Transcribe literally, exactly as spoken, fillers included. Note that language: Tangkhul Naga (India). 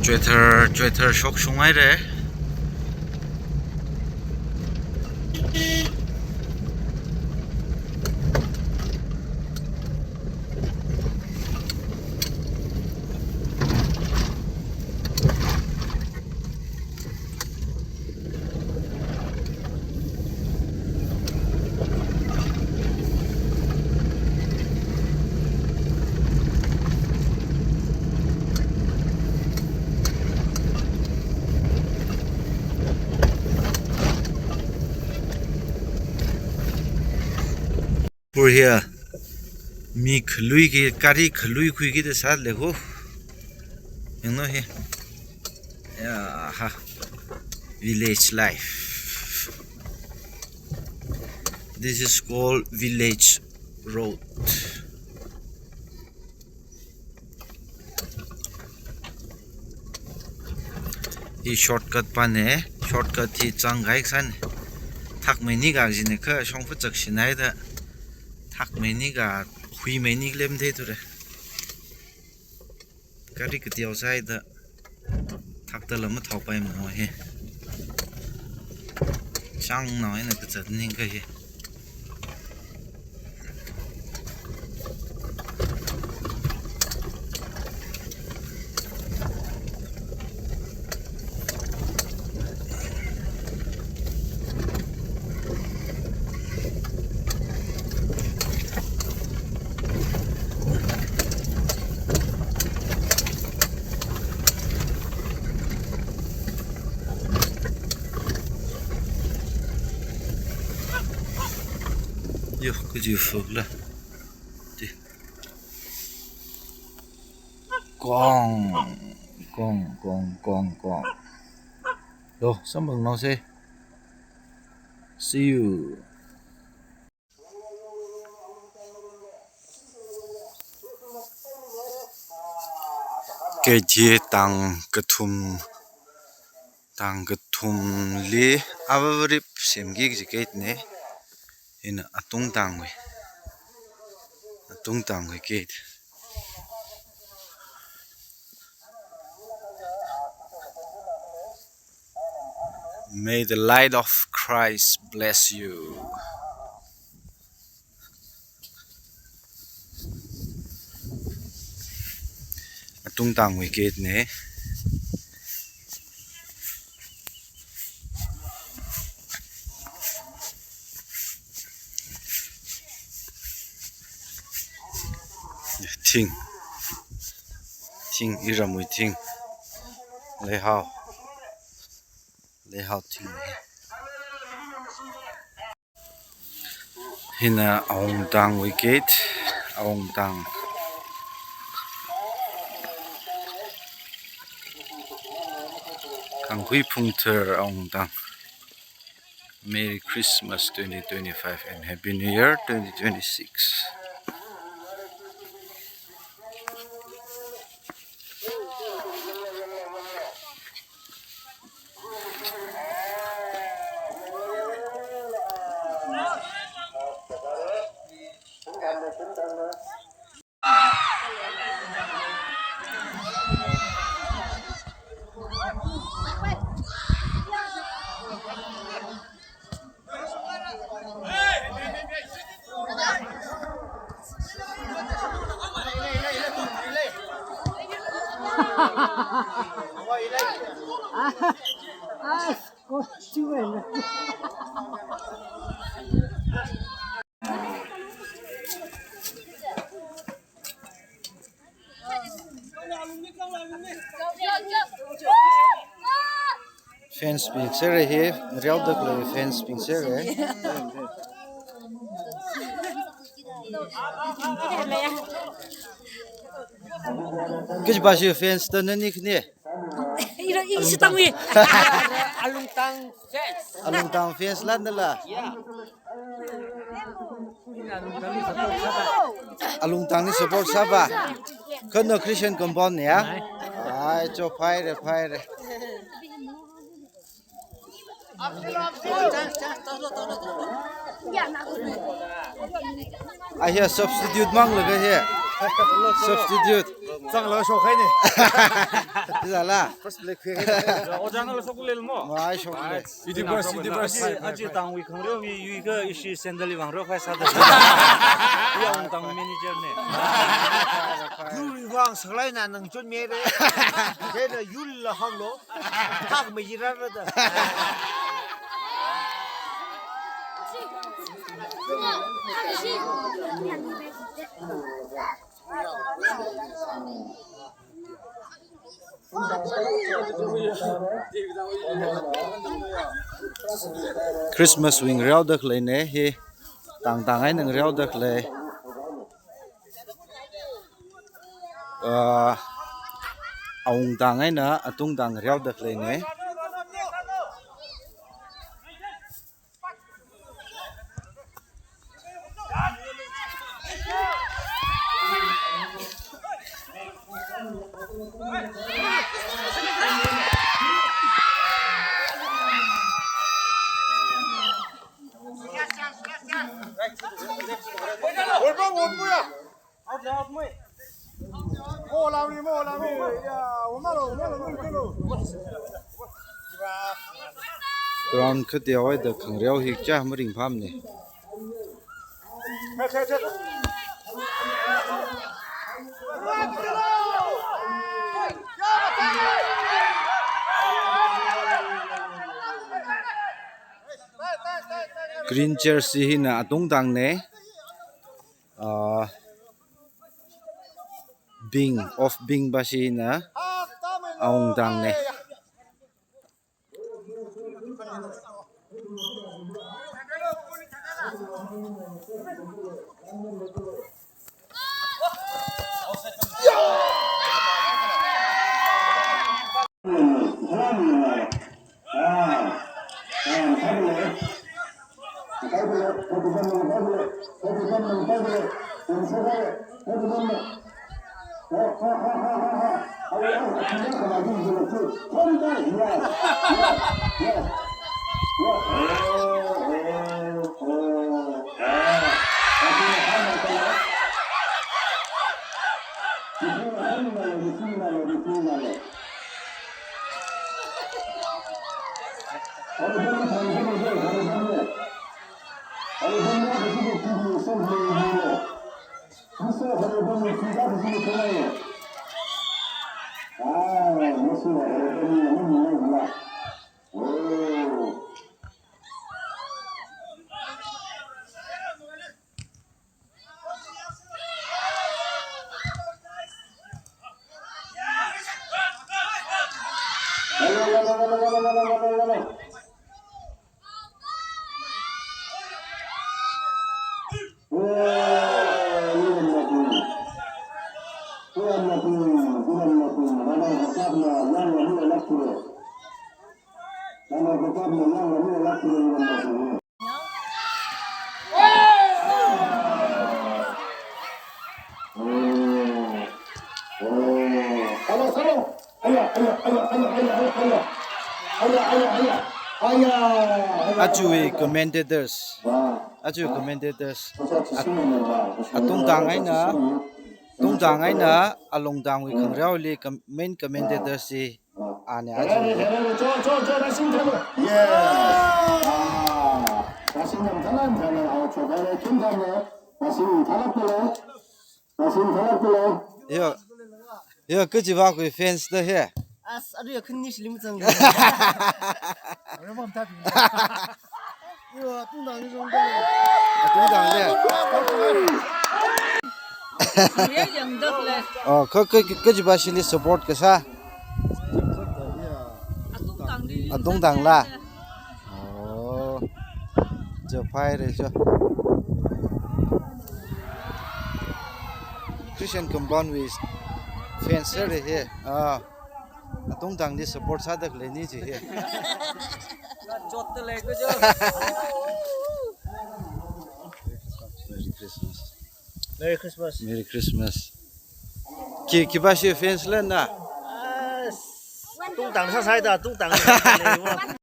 Twitter, Twitter shokshung haire. Pur hiya mi khalui ki, gari khalui khuiki da sālei ho. Yanglu hi. Ya ha. Village life. This is called village road. Hi shortcut pane, shortcut hi zangkahai sāne. Thakmei nika jine kha shongfa chakshinaida. Thakmei nika, huimei ni lem theithure. Gari kateo sāhaida. Thakta lam mathao paimana hi. Changnao eina kazat ning kahi. Yo, kaji fuk la. Ti. Kong, kong, kong, kong, kong. Lo, samphangnaose. See you. Gate hi tang kathum, tang kathumli avarip semki kaji gate ne. Hina atungtangwui, atungtangwui gate. May the light of Christ bless you. Atungtangwui gate ne. Thing. Thing, iramwui thing. Leihao. Leihao thing. Hina Awungtangwui gate, Awungtang. Kangkhui Phungthar Awungtang. Merry Christmas twenty twenty-five and Happy New Year twenty twenty-six. Fans bing sere hi, real dok le fans bing sere. Kich ba shi fans ta nani khni? Ira, ira, isi tangwi. Alungtang fans. Alungtang fans lan dala. Yeah. Alungtang ni support sāva. Kano Christian compound ya? Ai, cho phaire, phaire. Ai, hiya substitute mang laga hiya. Substitute. Zangla shokhaine. Zala. First play khui. Ojāna la shoklel mo. Wai shoklel. Universe, universe. Aja, aja tangwui khangareo hi yuikha ishi sandal li vāngareo khai sāda. Yang tang manager ne. Yurwui vāng saklaina nang chun mere. Kena yurla hanglo. Thak me yirarada. Christmas wui ngareoda khaleine hi, tangtang eina ngareoda khalei. Ah, awungtang eina atungtang ngareoda khaleine. Ground khateohaida khangareo hi kaja maringphāmane. Green jersey hina atungtangne. Ah, Bing, of Bing ba shina awungtangne. Aja commentators. Aja commentators. At-, atungtang eina, tungtang eina, alungtangwui khangareoli com-, main commentators hi. Ane, aja. Yes. Ah. Yo, yo, kajiwui fans da he. As, aduya khani shili mazang. Yo, atungtang ni zong da. Atungtang le. Ye yang dak le. Oh, ka, ka, ka, kajiva shili support kasā. Atungtang ni. Atungtang la. Oh. Cho phai re cho. Christian compound wui fans re he. Ah. Atungtang ni support sāda khalei ni chi he. Chot le ko jo. Merry Christmas. Merry Christmas. Merry Christmas. Khi, khiva shi fans le na? Ah, atungtang sāsai da, atungtang sāsai le.